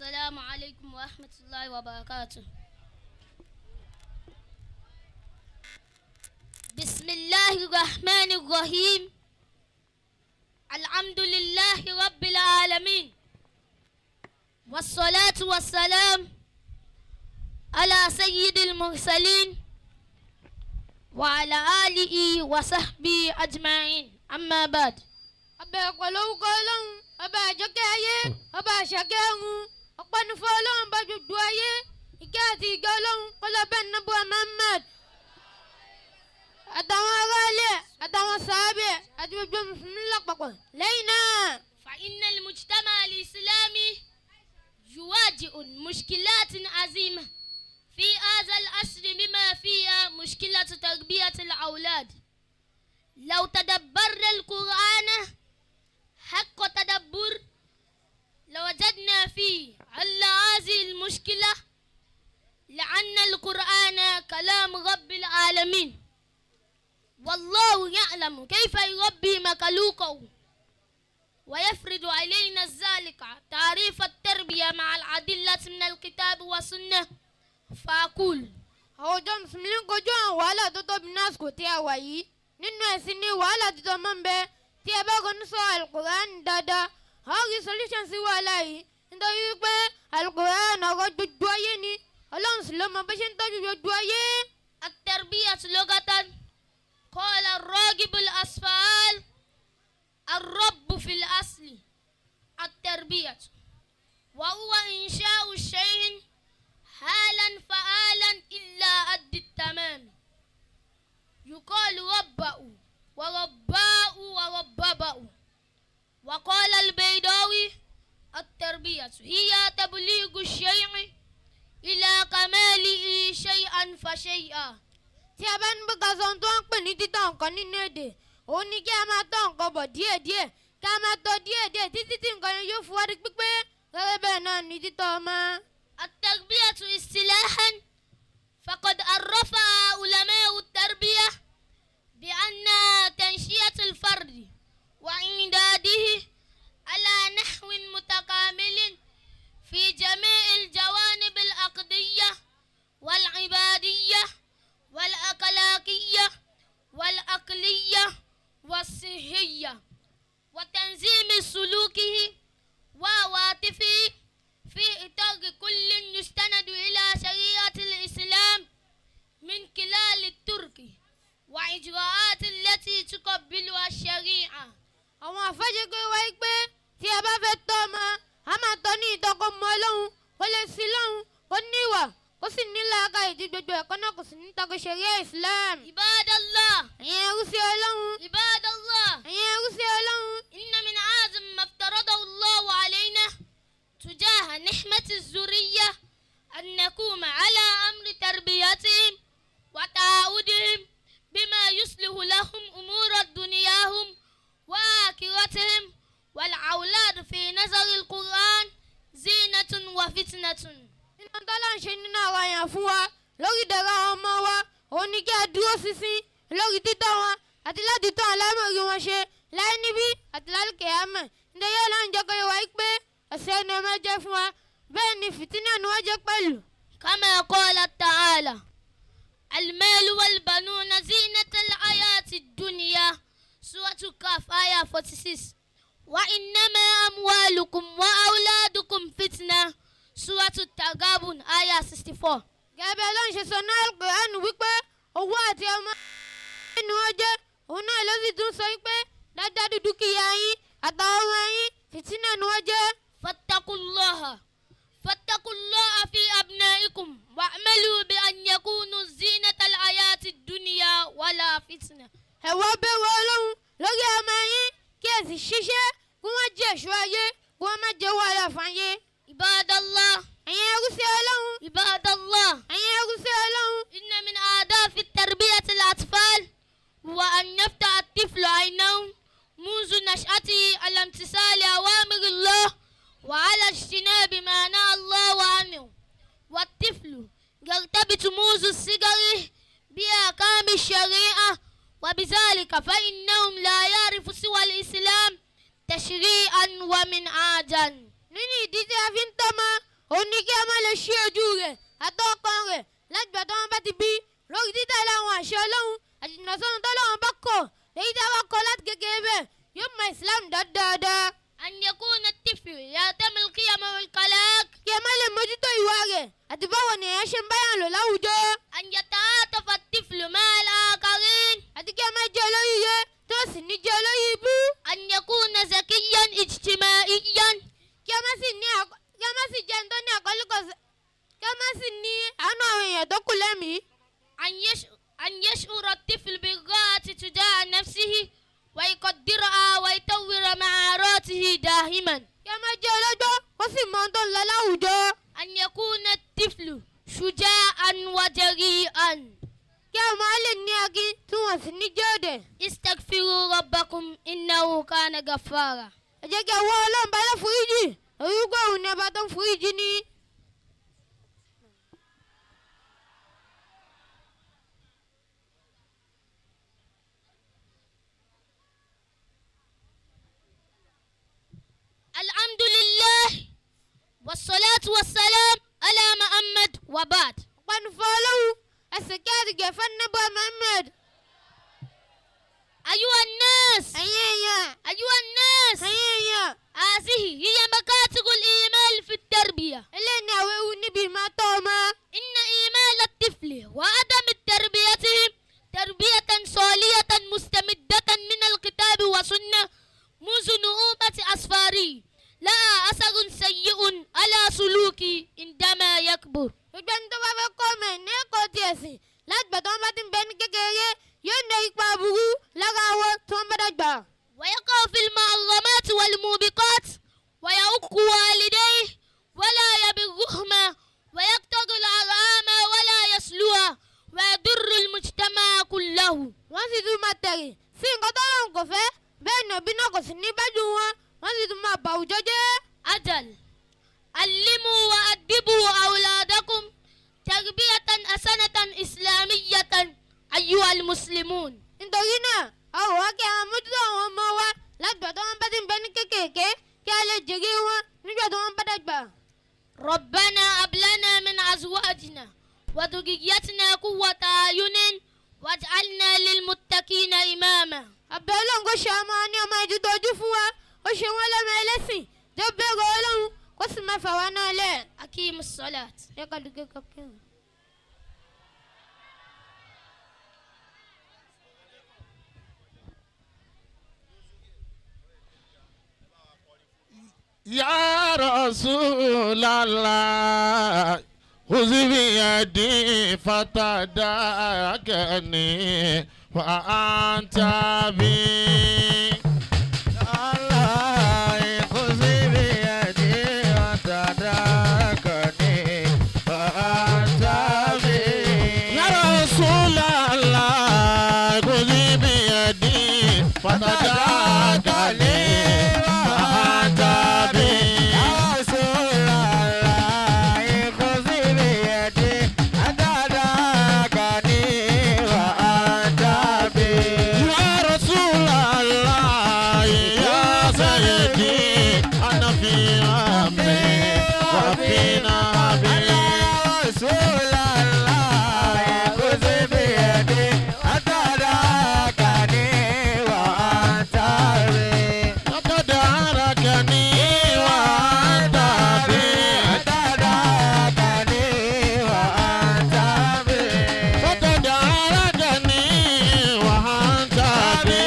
السلام عليكم ورحمة الله وبركاته. بسم الله الرحمن الرحيم. الحمد لله رب العالمين، والصلاة والسلام على سيد المرسلين وعلى آله وصحبه أجمعين، أما بعد. Abẹ̀rẹ̀ pẹ̀lú orúkọ Ọlọ́run, ọba àjọkẹ́ ayé, ọba àṣàkẹ́ ọ̀run. Ọpẹ́ ni fún Ọlọ́run bá gbogbo ayé. Ìkẹ́ àti ìgẹ́ Ọlọ́run kó lọ bá Nábì Muhammad àtàwọn aráalé ẹ̀, àtàwọn sàábẹ̀ àti gbogbo mùsùlùmí lápapọ̀. Lẹ́yìn náà. فإن المجتمع الإسلامي يواجه مشكلات عظيمة في هذا العصر، بما فيها مشكلة تربية الأولاد. لو تدبرنا القرآن حق تدبر لوجدنا فيه حل هذه المشكلة، لأن القرآن كلام رب العالمين، والله يعلم كيف يربي مخلوقه، ويفرض علينا ذلك تعريف التربية مع الأدلة من الكتاب والسنة. فأقول: Àwùjọ mùsùlùmí ń kojú àwọn wàhálà tó tóbi ní àsìkò tí a wà yìí. Nínú ẹ̀sìn ní wàhálà títọ́ máa ń bẹ. Tí ẹ bá ronú sọ Alukur'an dáadáa, a ó rí solution sí wàhálà yìí, nítorí wípé Alukur'an ọ̀rọ̀ gbogbo ayé ni. Ọlọ́run sì ló mọ bó ṣe ń tọ́jú gbogbo ayé. التربية لغة، قال الراغب الأصفهاني: الرب في الأصل التربية، وهو إنشاء الشيء حالا فحالا إلى حد التمام. يقال ربأ ورباء ورببأ. وقال البيضاوي: التربية هي تبليغ الشيء إلى كماله شيئا فشيئا. Tí a bá ní pé ká sọ ohun tó ń pè ní títọ́ nǹkan nínú èdè, òun ni kí a máa tọ́ nǹkan bọ̀ díẹ̀díẹ̀, kí a máa tọ́ díẹ̀díẹ̀ títí tí nǹkan yẹn yóò fi wá di pípé. Gẹ́gẹ́ bẹ́ẹ̀ náà ni títọ́ ọmọ. التربية اصطلاحا، فقد عرفها علماء التربية بأنها تنشئة الفرد وإعداده على نحو متكامل في جميع الجوانب العقدية والعبادية والأخلاقية والعقلية والصحية، وتنظيم سلوكه وعواطفه في إطار كل يستند إلى شريعة الإسلام من خلال الطرق وإجراءات التي تقبلها الشريعة. Àwọn àfáà jẹ́ kó wáyé pé tí a bá fẹ́ tọ́ ọmọ, a máa tọ́ ní ìtọ́ kó mọ Ọlọ́run, kó lè sí lọ́hùn, kó ní ìwà, kó sì ní làákàyè, tí gbogbo ẹ̀kọ́ náà kò sì ní tako ṣẹ̀ríà Islam. عباد الله. Ẹ̀yin ẹrú sí Ọlọ́run. عباد الله. Ẹ̀yin ẹrú sí Ọlọ́run. إن من أعظم ما افترضه الله علينا تجاه نعمة الذرية أن نقوم على أمر تربيتهم وتعودهم بما يصلح لهم أمور دنياهم وآخرتهم. والأولاد في نظر القرآن زينة وفتنة. Nínú tọ́lá ń ṣe nínú ọ̀rọ̀ yẹn fún wa lórí ìdẹ̀ra àwọn ọmọ wa, òun ni kí a dúró ṣinṣin lórí títọ́ wọn àti láti tọ́ àlámọ̀rí wọn ṣe láyé níbí àti lálùkìyámọ̀, nítorí Ọlọ́run jẹ́ kó yé wa pé ẹ̀ṣẹ̀ ni ọmọ jẹ́ fún wa, bẹ́ẹ̀ ni fìtínà ni wọ́n jẹ́ pẹ̀lú. كما قال تعالى: المال والبنون زينة الحياة الدنيا، سورة كاف آية 46. وإنما أموالكم وأولادكم فتنة، سورة التغابن آية 64. Gẹ́gẹ́ bí Ọlọ́run ṣe sọ náà Al-Qur'an wípé owó àti ọmọ ni wọ́n jẹ́, òun náà ló sì tún sọ wípé dájúdájú dúkìá yín àtàwọn ọmọ yín fìtínà ni wọ́n jẹ́. فاتقوا الله، فاتقوا الله في أبنائكم واعملوا بأن يكونوا زينة الحياة الدنيا ولا فتنة. Ẹ wá bẹ̀rù Ọlọ́run lórí ọmọ yín, kí ẹ sì ṣiṣẹ́ kí wọ́n jẹ́ ẹ̀ṣọ́ ayé, kí wọ́n má jẹ́ wàhálà fáyé. عباد الله. Ẹ̀yin ẹrú sí Ọlọ́run. عباد الله. Ẹ̀yin ẹrú sí Ọlọ́run. إن من أهداف التربية الأطفال هو أن يفتح الطفل عينه منذ نشأته على امتثال أوامر الله وعلى اجتناب ما نهى الله عنه. والطفل يرتبط منذ الصغر بأحكام الشريعة، وبذلك فإنهم لا يعرف سوى الإسلام تشريعا ومنهاجا. Nínú ìdí tí a fi ń tọ́mọ Òun ni kí a má lè ṣí ojú rẹ̀ àtọkàn rẹ̀ láti gbà tí wọ́n bá ti bí lórí títẹ̀lé àwọn àṣẹ Ọlọ́run àti ìjìnà sóhun tọ́lọ́run bá kọ̀ èyí tí a bá kọ́ láti kékeré bẹ́ẹ̀ yóò mọ Islam dáadáa. أن يكون الطفل يهتم القيم والأخلاق. Kí ẹ má lè mójútó ìwà rẹ̀ àti báwo ni èèyàn ṣe ń báyàn lò láwùjọ. أن يتعاطف الطفل مع الآخرين. Àti kí ẹ má jẹ́ olóríire tó sì ní jẹ́ olórí ibú. أن يكون ذكيا اجتماعيا. Kí ẹ má sì ní kí ẹ má sì jẹ́ ẹni tó ní àkọlùkọ kí ẹ má sì ní àánú àwọn èèyàn tó kù lẹ́mìí. أن يشعر الطفل بالراحة تجاه نفسه ويقدرها ويطور مهاراته دائما. Kí ẹ má jẹ́ ọlọ́gbọ́n kó sì mọ ohun tó ń lọ láwùjọ. أن يكون الطفل شجاعا وجريئا. Kí ẹ má lè ní akin tí wọ́n sì ní jẹ́ ọ̀dẹ̀. استغفروا ربكم إنه كان غفارا. Ẹ jẹ́ kí ẹ wá Ọlọ́run bá láforíjì orúkọ òun ni ọba tó ń foríjì ní. الحمد لله والصلاة والسلام على محمد وبعد. Ọpẹ́ fún Ọlọ́run ẹsẹ̀ kí àdìgẹ́ fún Muhammad. أيها الناس. Ẹ̀yin èèyàn. أيها الناس. Ẹ̀yin èèyàn. هذه هي مكاتب الإيمان في التربية. Eléyìí ni àwọn ewu níbi ìmáa tọ́ ọmọ. إن إيمال الطفل وعدم تربيتهم تربية صالحة مستمدة من الكتاب والسنة منذ نعومة أسفاره لها أثر سيء على سلوكه عندما يكبر. Gbogbo ẹni tó bá fẹ́ kọ́ ọmọ ẹ̀ ní ẹ̀kọ́ ti ẹ̀sìn láti gbà tí wọ́n bá ti ń bẹ ní kékeré yóò ní ipa aburú lára wọn tí wọ́n bá dàgbà. ويقع في المحرمات والموبقات ويعق والديه ولا يبرهما ويقتل الأرحام ولا يصلها ويضر المجتمع كله. Wọ́n sì tún máa tẹ̀rì sí nǹkan tọ́lọ́run kò fẹ́ bẹ́ẹ̀ ni òbí náà kò sì ní bájú wọn wọ́n sì tún máa bà àwùjọ jẹ́. أجل علموا وأدبوا أولادكم تربية حسنة إسلامية أيها المسلمون. Nítorí náà a ò wá kí a mójútó àwọn ọmọ wa láti gbà tí wọ́n bá ti ń bẹ ní kékèké kí a lè jèrè wọn nígbà tí wọ́n bá dàgbà. ربنا هب لنا من أزواجنا وذريتنا قرة أعين واجعلنا للمتقين إماما. Àbẹ̀ Ọlọ́run kó ṣe ọmọ ní ọmọ ìdúdó ojú fún wa ó ṣe wọ́n lọ́mọ ẹlẹ́sìn tó bẹ̀rù Ọlọ́run kó sì má fà wá náà lẹ̀. أقيموا الصلاة. Ẹ ká dùgbẹ́ kọ́kẹ́rù. يا رسول الله خذ بيدي فتداركني وأنت بي. الله خذ بيدي وتداركني وأنت بي. يا رسول الله خذ بيدي فتداركني وأنت بي. يا رسول الله خذ بيدي وتداركني وأنت بي. يا رسول الله يا سيدي أنا في أمي وفي نبي. رسول الله خذ بيدي أتداركني وأنت بي. تداركني وأنت بي. أتداركني وأنت بي. فتداركني وأنت بي.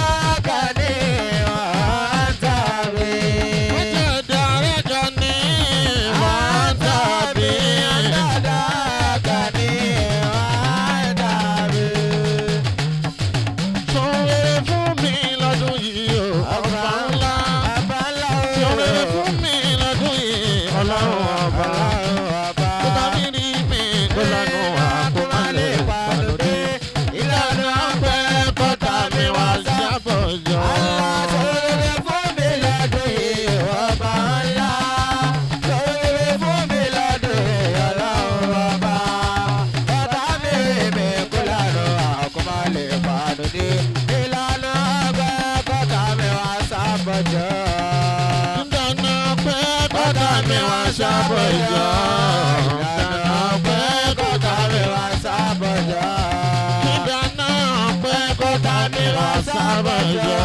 أتداركني وأنت بي. فتداركني وأنت بي. أتداركني وأنت بي. Ṣoore fún mi lọ́dún yìí o, ọba ńlá. Ṣoore fún mi lọ́dún yìí, ọlọ́run ọba. Tó bá mi rí mi kó lọ́nu àkómọ́lé pàlódé. Ìlànà pẹ́ kọ́ta mi wá sábọ̀ yọ. Ìlànà pẹ́ kọ́ta mi wá sábọ̀jọ́. Ìlànà pẹ́ kó ta mi wá sábọ̀jọ́. Ìlànà pẹ́ kó ta mi wá sábọ̀jọ́.